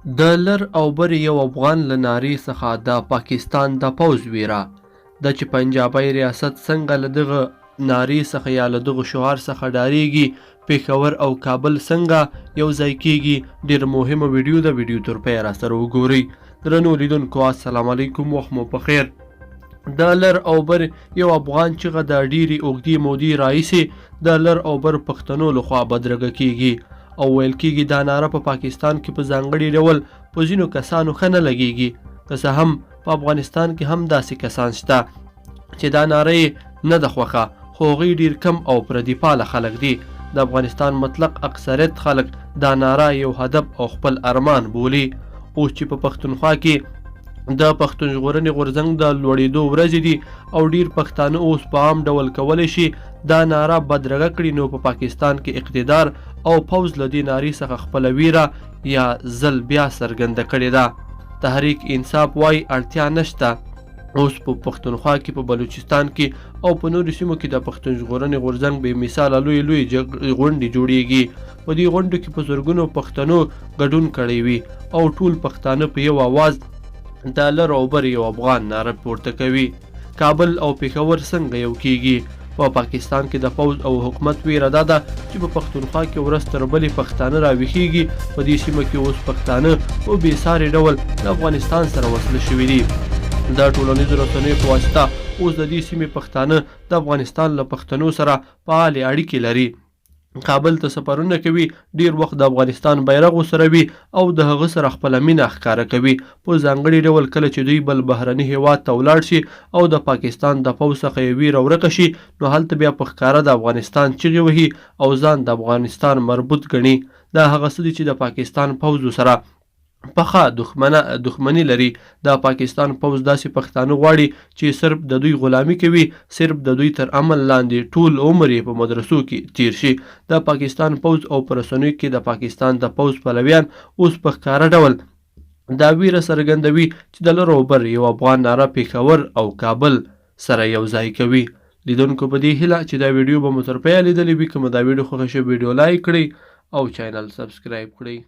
د لر او بر یو افغان له نارې څخه د پاکستان د پوځ ویره ده چې پنجابی ریاست څنګه له دغه نارې څخه یا له دغه شعار څخه ډاریږي، پېښور او کابل څنګه یو ځای کیږي. ډیره مهمه ویډیو ده، ویډیو تر پایه راسره وګورئ. درنو لیدونکو السلام علیکم، وخت مو پخیر. د لر او بر یو افغان چیغه د ډیرې اوږدې مودې راهیسې د لر او بر پښتنو لخوا بدرګه کیږي او ویل کیږي دا ناره په پاکستان کې په ځانګړي ډول په ځینو کسانو ښه نه لګیږي. که څه هم په افغانستان کې هم داسې کسان شته چې دا ناره یې نه ده خوښه، خو هغوی ډیر کم او پردي پاله خلک دي. د افغانستان مطلق اکثریت خلک دا ناره یو هدف او خپل ارمان بولي. اوس چې په پښتونخوا کې د پښتون ژغورنې غورځنګ د لوړېدو ورځې دي او ډیر پښتانه اوس په عام ډول کولی شي دا ناره بدرګه کړي، نو په پاکستان کې اقتدار او پوځ له دې نارې څخه خپله ویره یا ځل بیا څرګنده کړې ده. تحریک انصاف وایي اړتیا نشته اوس په پښتونخوا کې، په بلوچستان کې او په نورو سیمو کې د پښتون ژغورنې غورځنګ بې مثاله لوی لوی غونډې جوړیږي. په دې غونډو کې په زرګونو پښتنو ګډون کړی وي او ټول پښتانه په یو اواز د لر او بر یو افغان ناره پورته کوي. کابل او پېښور څنګه یو کیږي؟ په پاکستان کې د پوځ او حکومت ویره دا ده چې په پښتونخوا کې ورځ تر بلې پښتانه راویښیږي. په دې سیمه کې اوس پښتانه په بې ساري ډول له افغانستان سره وصله شوي دي. د ټولنیزو رسنیو په واسطه اوس د دې سیمې پښتانه د افغانستان له پښتنو سره فعالې اړیکې لري، کابل ته سفرونه کوي، ډیر وخت د افغانستان بیرغ ورسره وي او د هغه سره خپله مینه ښکاره کوي. په ځانګړي ډول کله چې دوی بل بهرني هیواد ته ولاړ شي او د پاکستان د پوځ څخه یې ویره ورکه شي، نو هلته بیا په ښکاره د افغانستان چیغې وهي او ځان د افغانستان مربوط ګڼي. دا هغه څه دي چې د پاکستان پوځ ورسره پخه دښمنه دښمني لري. د پاکستان پوځ داسې پښتانه غواړي چې صرف د دوی غلامي کوي، صرف د دوی تر امن لاندې ټول عمر یې په مدرسو کې تیر شي. د پاکستان پوځ او په رسنیو کې د پاکستان د پوځ پلویان اوس په ښکاره ډول دا ویره څرګندوي چې د لر او بر یو افغان ناره پېښور او کابل سره یو ځای کوي. لیدونکو په دې هیله چې دا ویډیو به مو تر پایه لیدلې وي. که مو دا ویډیو خوښه شوه، ویډیو لایک کړئ او چینل سبسکرایب کړئ.